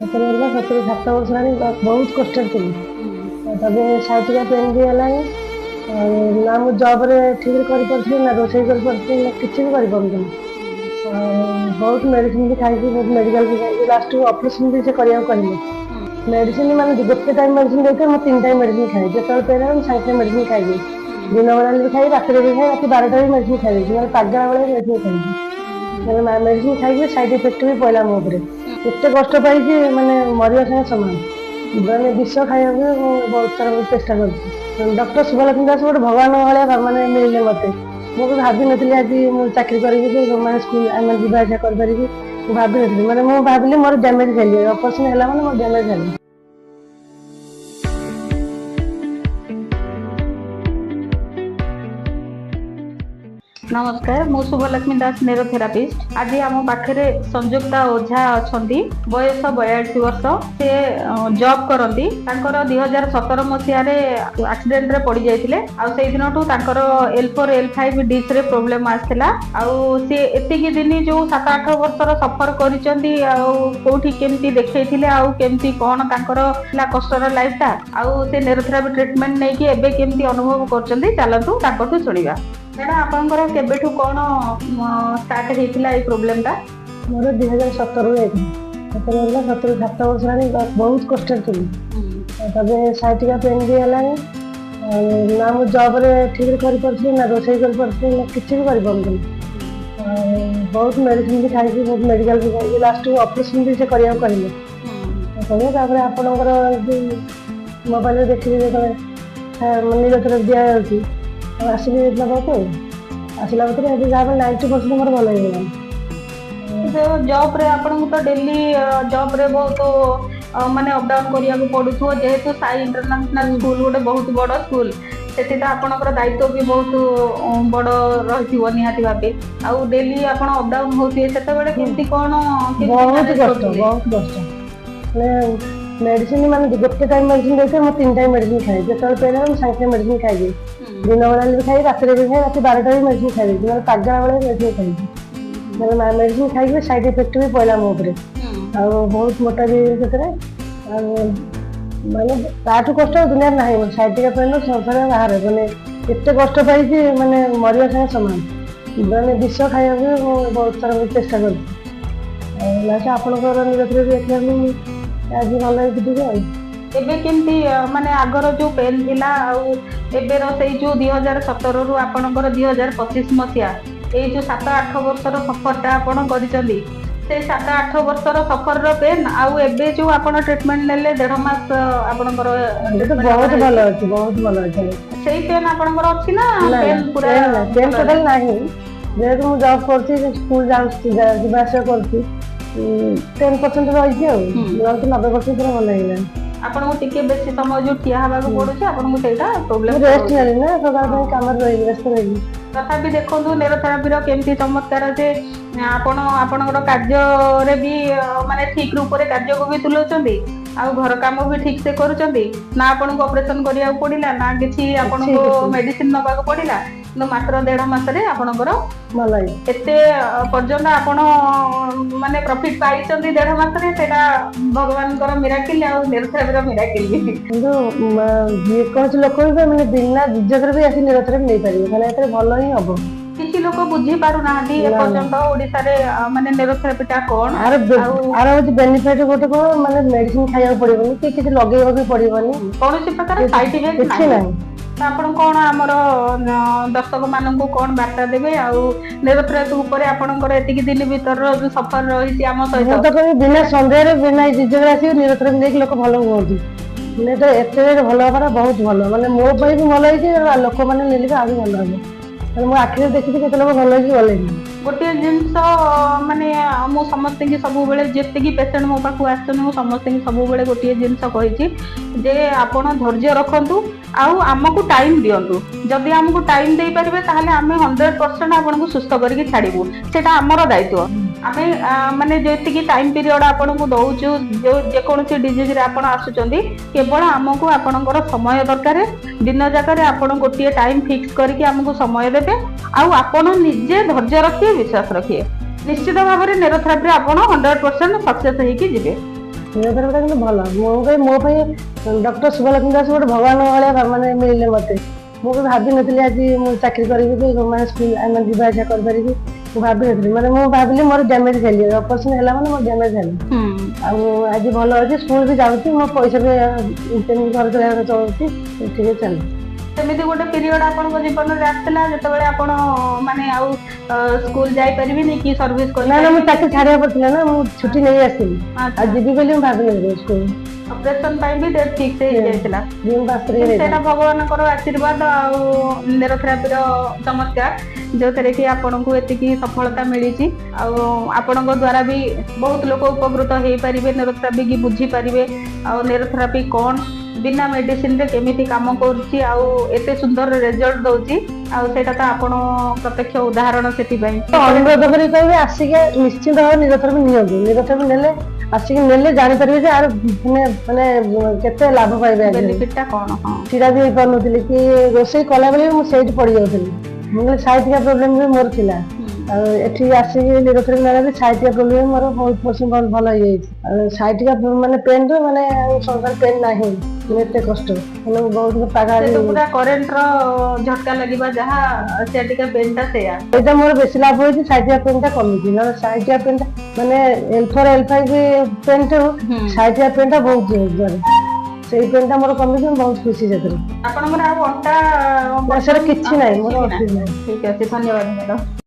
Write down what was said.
ସତର ହେଲା 7 ବର୍ଷ ହେଲାଣି, ବହୁତ କଷ୍ଟରେ ଥିଲି। ତାପରେ ସାଇଟିକା ପେନ୍ ବି ହେଲାଣି। ଆଉ ନା ମୁଁ ଜବ୍ରେ ଠିକ୍ରେ କରିପାରୁଥିଲି, ନା ରୋଷେଇ କରିପାରୁଥିଲି, ନା କିଛି ବି କରିପାରୁଥିଲି। ଆଉ ବହୁତ ମେଡ଼ିସିନ ବି ଖାଇକି, ବହୁତ ମେଡ଼ିକାଲ ବି ଖାଇକି, ଲାଷ୍ଟକୁ ଅପରେସନ୍ ବି ସେ କରିବାକୁ କହିଲେ। ମେଡ଼ିସିନ ମାନେ ଗୋଟେ ଟାଇମ୍ ମେଡ଼ିସିନ ଦେଇଥିବେ, ମୁଁ 3 ଟାଇମ୍ ମେଡ଼ିସିନ ଖାଏ। ଯେତେବେଳେ ପେନ୍ ହେଲା, ମୁଁ ସାଙ୍ଗେ ସାଙ୍ଗେ ମେଡ଼ିସିନ ଖାଇଦିଏ। ଦିନ ବେଳା ବି ଖାଇ, ରାତିରେ ବି ଖାଏ, ରାତି 12ଟା ବି ମେଡ଼ିସିନ ଖାଇଦେଇଛି, ମାନେ ପାଗଳା ଭଳିଆ ମେଡ଼ିସିନ ଖାଇଛି। ମାନେ ମେଡ଼ିସିନ ଖାଇକି ସାଇଡ୍ ଇଫେକ୍ଟ ବି ପଇଲା ମୋ ଉପରେ। ଏତେ କଷ୍ଟ ପାଇଛି, ମାନେ ମରିବା ସାଙ୍ଗେ ସମାନ। ମାନେ ବିଷ ଖାଇବାକୁ ବି ମୁଁ ବହୁତ ଥର ଚେଷ୍ଟା କରିଛି। ଡକ୍ଟର ଶୁଭଲକ୍ଷ୍ମୀ ଦାସ ଗୋଟେ ଭଗବାନ ଭଳିଆ ମାନେ ମିଳିଲେ ମତେ। ମୁଁ ବି ଭାବିନଥିଲି ଆଜି ମୁଁ ଚାକିରି କରିବି କି ମାନେ ସ୍କୁଲ ଆମେ ଯିବା ଆସିବା କରିପାରିବି, ମୁଁ ଭାବିନଥିଲି। ମାନେ ମୁଁ ଭାବିଲି ମୋର ଡ୍ୟାମେଜ ହେଲି, ଅପରେସନ ହେଲା ମାନେ ମୋର ଡ୍ୟାମେଜ ହେଲି। ନମସ୍କାର, ମୁଁ ଶୁଭଲକ୍ଷ୍ମୀ ଦାସ, ନ୍ୟୁରୋଥେରାପିଷ୍ଟ। ଆଜି ଆମ ପାଖରେ ସଂଯୁକ୍ତା ଓଝା ଅଛନ୍ତି। ବୟସ 42 ବର୍ଷ। ସେ ଜବ୍ କରନ୍ତି। ତାଙ୍କର 2017 ମସିହାରେ ଆକ୍ସିଡେଣ୍ଟରେ ପଡି ଯାଇଥିଲେ, ଆଉ ସେଇ ଦିନଠୁ ତାଙ୍କର L4 L5 ଡିସ୍କରେ ପ୍ରୋବ୍ଲେମ ଆସିଥିଲା। ଆଉ ସିଏ ଏତିକି ଦିନ ଯୋଉ 7-8 ବର୍ଷର ସଫର କରିଛନ୍ତି, ଆଉ କୋଉଠି କେମିତି ଦେଖେଇଥିଲେ, ଆଉ କେମିତି କଣ ତାଙ୍କର ଥିଲା କଷ୍ଟର ଲାଇଫଟା, ଆଉ ସେ ନ୍ୟୁରୋଥେରାପି ଟ୍ରିଟମେଣ୍ଟ ନେଇକି ଏବେ କେମିତି ଅନୁଭବ କରୁଛନ୍ତି, ଚାଲନ୍ତୁ ତାଙ୍କଠୁ ଶୁଣିବା। ମ୍ୟାଡ଼ାମ, ଆପଣଙ୍କର କେବେଠୁ କଣ ଷ୍ଟାର୍ଟ ହେଇଥିଲା ଏଇ ପ୍ରୋବ୍ଲେମଟା? ମୋର 2017ରୁ ଯାଇଥିଲା। 17 ହେଲା 7 ବର୍ଷ ହେଲାଣି, ବହୁତ କଷ୍ଟରେ ଥିଲି। ତାପରେ ସାଇଟିକା ପେନ୍ ବି ହେଲାଣି। ଆଉ ନା ମୁଁ ଜବ୍ରେ ଠିକ୍ରେ କରିପାରୁଥିଲି, ନା ରୋଷେଇ କରିପାରୁଥିଲି, ନା କିଛି ବି କରିପାରୁଥିଲି। ଆଉ ବହୁତ ମେଡ଼ିସିନ ବି ଖାଇକି, ବହୁତ ମେଡ଼ିକାଲ ବି ଖାଇକି, ଲାଷ୍ଟକୁ ଅପରେସନ ବି ସେ କରିବାକୁ କହିଲେ। କହିଲେ, ତାପରେ ଆପଣଙ୍କର ଯୋଉ ମୋବାଇଲରେ ଦେଖିଲି ଯେତେବେଳେ ନିରନ୍ତର ଦିଆଯାଉଛି, ଆଉ ଆସିଲି ନେବାକୁ। ଆଉ ଆସିଲା ଭିତରେ ଏବେ ଯାହା 90% ମୋର ଭଲ ହେଇଗଲାଣି। ଜବ୍ ରେ ଆପଣଙ୍କୁ ତ ଡେଲି ଜବ୍ ରେ ବହୁତ ମାନେ ଅପଡାଉନ କରିବାକୁ ପଡୁଥିବ, ଯେହେତୁ ସାଇ ଇଣ୍ଟରନ୍ୟାସନାଲ ସ୍କୁଲ ଗୋଟେ ବହୁତ ବଡ ସ୍କୁଲ, ସେଠି ତ ଆପଣଙ୍କର ଦାୟିତ୍ୱ ବି ବହୁତ ବଡ ରହିଥିବ ନିହାତି ଭାବେ। ଆଉ ଡେଲି ଆପଣ ଅପଡାଉନ ହଉଥିବେ, ସେତେବେଳେ କେମିତି କଣ କେମିତି ବହୁତ ମ୍ୟାନେଜ କଷ୍ଟ। କରୁଥିଲେ? ବହୁତ କଷ୍ଟ। ମାନେ ମେଡ଼ିସିନ ମାନେ ଗୋଟେ ଟାଇମ୍ ମେଡ଼ିସିନ ଦେଇଥିବେ, ମୁଁ 3 ଟାଇମ୍ ମେଡ଼ିସିନ ଖାଏ। ଯେତେବେଳେ ପେନ୍ ହେଲା, ମୁଁ ସାଙ୍ଗେ ସାଙ୍ଗେ ମେଡ଼ିସିନ ଖାଇଦିଏ। ଦିନ ବେଳା ବି ଖାଇ, ରାତିରେ ବି ଖାଏ, ରାତି 12ଟା ବି ମେଡ଼ିସିନ ଖାଇଦେଇଛି, ମାନେ ପାଗଳା ଭଳିଆ ମେଡ଼ିସିନ ଖାଇଛି। ମାନେ ମେଡ଼ିସିନ ଖାଇକି ସାଇଡ୍ ଇଫେକ୍ଟ ବି ପଇଲା ମୋ ଉପରେ। ଆଉ ବହୁତ ମୋଟା ବି ସେଥିରେ। ଆଉ ମାନେ ତାଠୁ କଷ୍ଟ ଆଉ ଦୁନିଆରେ ନାହିଁ। ସାଇଟିକା ପେନ୍ ସଂସାର ବାହାରେ। ମାନେ ଏତେ କଷ୍ଟ ପାଇଛି, ମାନେ ମରିବା ସାଙ୍ଗେ ସମାନ। ମାନେ ବିଷ ଖାଇବାକୁ ବି ମୁଁ ବହୁତ ଥର ଚେଷ୍ଟା କରିଛି। ଆଉ ଲାଷ୍ଟ ଆପଣଙ୍କର ନିରତରେ ଦେଖିବାକୁ ଆଜି ଭଲ ହେଇଛି ଟିକେ। ଆଉ ଏବେ କେମିତି ମାନେ ଆଗର ଯୋଉ ପେନ୍ ଥିଲା ଆଉ ଏବେର ସେଇ ଯୋଉ 2017ରୁ ଆପଣଙ୍କର 2025 ମସିହା, ଏଇ ଯୋଉ 7-8 ବର୍ଷର ସଫରଟା ଆପଣ କରିଛନ୍ତି, ସେଇ 7-8 ବର୍ଷର ସଫରର ପେନ୍ ଆଉ ଏବେ ଯୋଉ ଆପଣ ଟ୍ରିଟମେଣ୍ଟ ନେଲେ 1.5 ମାସ ଆପଣଙ୍କର ଏବେ ତ treatment ବହୁତ ଭଲ ହେଇଛି, ଅଛି, ବହୁତ ଭଲ ଅଛି। ସେଇ ପେନ୍ ଆପଣଙ୍କର ଅଛି ନା? ନା। ପେନ୍ ପୁରା ପେନ୍ ନା, ପେନ୍ ଭଲ? ଟୋଟାଲ ନାହିଁ। ଯେହେତୁ ମୁଁ ଜବ୍ କରୁଛି, ସ୍କୁଲ ଯାଉଛି, ଯିବା ଆସିବା କରୁଛି, 10% ରହିଛି। ଆଉ ନହେଲେ ତ 90% ପୁରା ଭଲ ହେଇଗଲାଣି। ଆପଣଙ୍କୁ ଟିକେ ବେଶୀ ସମୟ ଯୋଉ ଠିଆ ହେବାକୁ ପଡୁଛି, ଆପଣଙ୍କୁ ସେଇଟା ପ୍ରୋବ୍ଲେମ ମୁଁ ରେଷ୍ଟ ନେଲି ନା, ସଦାବେଳେ ପାଇଁ କାମରେ ରହିଲି, ବ୍ୟସ୍ତ ରହିଲି। ତଥାପି ଦେଖନ୍ତୁ ନ୍ୟୁରୋଥେରାପିର କେମିତି ଚମତ୍କାର ଯେ ଆପଣ ଆପଣଙ୍କର କାର୍ଯ୍ୟରେ ବି ମାନେ ଠିକ ରୂପରେ କାର୍ଯ୍ୟକୁ ବି ତୁଲାଉଛନ୍ତି, ଆଉ ଘର କାମ ବି ଠିକ ସେ କରୁଛନ୍ତି। ନା ଆପଣଙ୍କୁ ଅପରେସନ କରିବାକୁ ପଡିଲା, ନା କିଛି ଆପଣଙ୍କୁ କିଛି। ମେଡିସିନ ନବାକୁ ପଡିଲା। କିନ୍ତୁ ମାତ୍ର 1.5 ମାସରେ ଆପଣଙ୍କର ଭଲ ହେଇଛି। ଏତେ ପର୍ଯ୍ୟନ୍ତ ଆପଣ ମାନେ ପ୍ରଫିଟ ପାଇଛନ୍ତି 1.5 ମାସରେ, ସେଇଟା ଭଗବାନଙ୍କର ମିରାକିଲ ଆଉ ନ୍ୟୁରୋଥେରାପିର ମିରାକିଲ ବି। କିନ୍ତୁ ଯେକୌଣସି ଲୋକ ବି ମାନେ ବିନା ଝିଝଟରେ ବି ଆସି ନିରତରେ ନେଇପାରିବେ, ମାନେ ଏଥିରେ ଭଲ ହିଁ ହବ। କିଛି ଲୋକ ବୁଝି ପାରୁନାହାନ୍ତି ନା। ଏପର୍ଯ୍ୟନ୍ତ ଓଡିଶାରେ ମାନେ ନ୍ୟୁରୋଥେରାପିଟା କଣ। ଆର ଆଉ ଆର ହଉଛି ବେନିଫିଟ ଗୋଟେ କଣ, ମାନେ ମେଡିସିନ ଖାଇବାକୁ ପଡିବନି କି କିଛି ଲଗେଇବାକୁ ବି ପଡିବନି। କୌଣସି ପ୍ରକାର ସାଇଡ ଇଫେକ୍ଟ କିଛି ନାହିଁ। ନାହିଁ। ତ ଆପଣ କଣ ଆମର ଦର୍ଶକ ମାନଙ୍କୁ କଣ ବାର୍ତ୍ତା ଦେବେ, ଆଉ ନ୍ୟୁରୋଥେରାପି ଉପରେ ଆପଣଙ୍କର ଏତିକି ଦିନ ଭିତରର ଯୋଉ ସଫର ରହିଛି ଆମ ମୁଁ ସହିତ? ତ କହିବି ବିନା ସନ୍ଦେହରେ, ବିନା ଝିଝଟରେ ଆସିକି ନିରତରେ ନେଇକି ଲୋକ ଭଲ ହୁଅନ୍ତୁ। ମାନେ ଏତେ ଭଲ ହବାର ବହୁତ ଭଲ। ମାନେ ମୋ ପାଇଁ ବି ଭଲ ହେଇଛି, ଆଉ ଲୋକମାନେ ନେଲେ ବି ଆହୁରି ଭଲ ହବ। ମାନେ ମୋ ଆଖିରେ ଦେଖିଛି କେତେ ଲୋକ ଭଲ ହେଇକି ଗଲେଣି। ଗୋଟିଏ ଜିନିଷ ମାନେ ମୁଁ ସମସ୍ତଙ୍କୁ ସବୁବେଳେ, ଯେତିକି ପେସେଣ୍ଟ ମୋ ପାଖକୁ ଆସୁଛନ୍ତି, ମୁଁ ସମସ୍ତଙ୍କୁ ସବୁବେଳେ ଗୋଟିଏ ଜିନିଷ କହିଛି ଯେ ଆପଣ ଧୈର୍ଯ୍ୟ ରଖନ୍ତୁ ଆଉ ଆମକୁ ଟାଇମ ଦିଅନ୍ତୁ। ଯଦି ଆମକୁ ଟାଇମ ଦେଇପାରିବେ, ତାହେଲେ ଆମେ 100% ଆପଣଙ୍କୁ ସୁସ୍ଥ କରିକି ଛାଡ଼ିବୁ। ସେଇଟା ଆମର ଦାୟିତ୍ୱ। ଆମେ ମାନେ ଯେତିକି ଟାଇମ ପିରିୟଡ଼ ଆପଣଙ୍କୁ ଦଉଛୁ, ଯୋଉ ଯେକୌଣସି ଡିଜିଜରେ ଆପଣ ଆସୁଛନ୍ତି, କେବଳ ଆମକୁ ଆପଣଙ୍କର ସମୟ ଦରକାର। ଦିନ ଯାକରେ ଆପଣ ଗୋଟିଏ ଟାଇମ ଫିକ୍ସ କରିକି ଆମକୁ ସମୟ ଦେବେ, ଆଉ ଆପଣ ନିଜେ ଧୈର୍ଯ୍ୟ ରଖିବେ, ବିଶ୍ୱାସ ରଖିବେ, ନିଶ୍ଚିତ ଭାବରେ ନ୍ୟୁରୋଥେରାପିରେ ଆପଣ 100% ସକ୍ସେସ୍ ହେଇକି ଯିବେ। ନ୍ୟୁରୋଥେରାପିଟା କିନ୍ତୁ ଭଲ। ମୁଁ ପାଇଁ, ମୋ ପାଇଁ ଡକ୍ଟର ଶୁଭଲକ୍ଷ୍ମୀ ଦାସ ଗୋଟେ ଭଗବାନ ଭଳିଆ ମାନେ ମିଳିଲେ ମତେ। ମୁଁ ବି ଭାବିନଥିଲି ଆଜି ମୁଁ ଚାକିରି କରିବି କି ମାନେ ସ୍କୁଲ ଆମେ ଯିବା ଆସିବା କରିପାରିବି, ମୁଁ ଭାବିନଥିଲି। ମାନେ ମୁଁ ଭାବିଲି ମୋର ଡ୍ୟାମେଜ ହେଲି, ଅପରେସନ ହେଲା ମାନେ ମୋର ଡ୍ୟାମେଜ ହେଲା। ଆଉ ଆଜି ଭଲ ଅଛି, ସ୍କୁଲ ବି ଯାଉଛି, ମୋ ପଇସା ବି ଯେମିତି ଘର ଚଳେଇବା ଚଳଉଛି, ଠିକ ଚାଲିଛି। ସେମିତି ଗୋଟେ ପିରିୟଡ ଆପଣଙ୍କ ଜୀବନରେ ଆସିଥିଲା ଯେତେବେଳେ ଆପଣ ମାନେ ଆଉ ସ୍କୁଲ ଯାଇପାରିବେନି କି ସର୍ଭିସ ନା ନା, ମୁଁ କରିପାରିବେନି? ଚାକିରି ଛାଡିବାକୁ ପଡିଥିଲା ନା, ମୁଁ ଛୁଟି ନେଇ ଆସିଥିଲି। ଆଉ ଯିବି ବୋଲି ମୁଁ ଭାବିନଥିଲି ସ୍କୁଲ। ଅପରେସନ ପାଇଁ ବି ଡେଟ୍ ଫିକ୍ସ ହେଇଯାଇଥିଲା। ଜୁନ 5 ତାରିଖରେ। ସେଇଟା ଭଗବାନଙ୍କର ଆଶୀର୍ବାଦ ଆଉ ନ୍ୟୁରୋଥେରାପିର ଚମତ୍କାର, ଯୋଉଥିରେ କି ଆପଣଙ୍କୁ ଏତିକି ସଫଳତା ମିଳିଛି। ଆଉ ଆପଣଙ୍କ ଦ୍ଵାରା ବି ବହୁତ ଲୋକ ଉପକୃତ ହେଇପାରିବେ, ନ୍ୟୁରୋଥେରାପି କି ବୁଝିପାରିବେ, ଆଉ ନ୍ୟୁରୋଥେରାପି କଣ, ବିନା ମେଡିସିନରେ କେମିତି କାମ କରୁଛି ଆଉ ଏତେ ସୁନ୍ଦର ରେଜଲ୍ଟ ଦଉଛି। ଆଉ ସେଇଟା ତ ଆପଣ ପ୍ରତ୍ୟକ୍ଷ ଉଦାହରଣ ସେଥିପାଇଁ। ଅନୁରୋଧ କରି କହିବି, ଆସିକି ନିଶ୍ଚିନ୍ତ ଭାବେ ନ୍ୟୁରୋଥେରାପି ନିଅନ୍ତୁ। ନ୍ୟୁରୋଥେରାପି ନେଲେ, ଆସିକି ନେଲେ ଜାଣିପାରିବେ ଯେ ଆର ମାନେ କେତେ ଲାଭ ପାଇବେ ଆଜି। ବେନିଫିଟ ଟା କଣ? ହଁ। ଛିଡା ବି ହେଇପାରୁନଥିଲି କି ରୋଷେଇ କଲାବେଳେ ବି ମୁଁ ସେଇଠି ପଡି ଯାଉଥିଲି। ମୁଁ କହିଲି ସାଇଟିକା ପ୍ରୋବ୍ଲେମ ବି ମୋର ଥିଲା। ଆଉ ଏଠି ଆସିକି ନ୍ୟୁରୋଥେରାପି ନେଲା ବି ସାଇଟିକା ପ୍ରୋବ୍ଲେମ ମୋର ବହୁତ ପରସେଣ୍ଟ ଭଲ ହେଇଯାଇଛି। ଆଉ ସାଇଟିକା ମାନେ ପେନ୍ ରୁ ମାନେ ଆଉ ସଂସାର ପେନ୍ ନାହିଁ। ମାନେ ଏତେ କଷ୍ଟ, ମାନେ ମୁଁ ବହୁତ ପାଗଳା। ସେ ତ ପୁରା କରେଣ୍ଟ ର ଝଟକା ଲାଗିବା ଯାହା, ସିଆଟିକା ପେନ୍ ଟା ସେଇଆ। ଏଇଟା ମୋର ବେଶୀ ଲାଭ ହେଇଛି, ସାଇଟିକା ପେନ୍ ଟା କମିଛି। ନହେଲେ ସାଇଟିକା ପେନ୍ ଟା ମାନେ L4 L5 pain ଠାରୁ ସାଇଟିକା ପେନ୍ ଟା ବହୁତ ଜୋରେ, ସେଇ ପେନ୍ ଟା ମୋର କମିଛି। ମୁଁ ବହୁତ ଖୁସି ସେଥିରେ। ଆପଣଙ୍କର ଆଉ ଅଣ୍ଟା ନା, ସେଟା କିଛି ନାହିଁ ମୋର, କିଛି ବି ଅସୁବିଧା ନାହିଁ। ଠିକ ଅଛି, ଧନ୍ୟବାଦ ମ୍ୟାଡାମ।